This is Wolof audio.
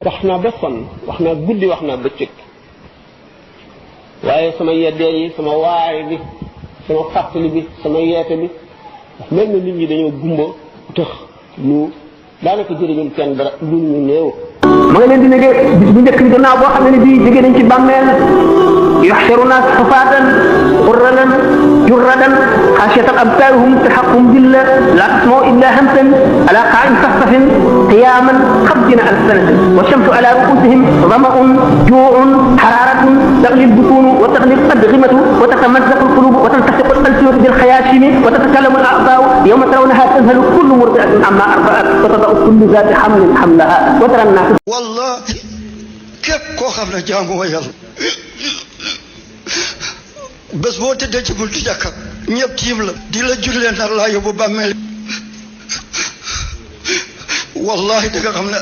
wax naa ba sonn wax naa guddi wax naa bëccëg waaye sama yeddee yi sama waare bi sama fàttali bi sama yeete bi mel na nit ñi dañoo gumba tëx lu daanaka jëriñul kenn dara lu ñu néew. ma nga leen di nege bis bu njëkk bi gannaaw boo xam ne bii jóge nañ ci bàmmeel yuxsharuna xufaatan urralan jurradan xaasiyatan absaaruhum taxaqum billah laa tasmau illa hamsan ala qaa'in safsafin qiyaaman xamsina alf sanatin wa shamsu ala ruusihim damaun juuun xaraaratun taxli lbutuunu wa taxli adrimatu wa tatamazzaqu lqulubu wa taltasiqu alsinatu bilxayaashimi wa tatakallamu al-a'daa'u yawma tarawnaha tadhalu kullu murdi'atin amma arda'at wa tada'u kullu zaati hamlin hamlaha wa tara an-naasa wallahi képp koo xam ne jaamu wa yàlla bés boo tëddee ci buntu jàkka ñëpp tiim la di la jullee nar laa yóbbu bàmmeel wallahi da nga xam ne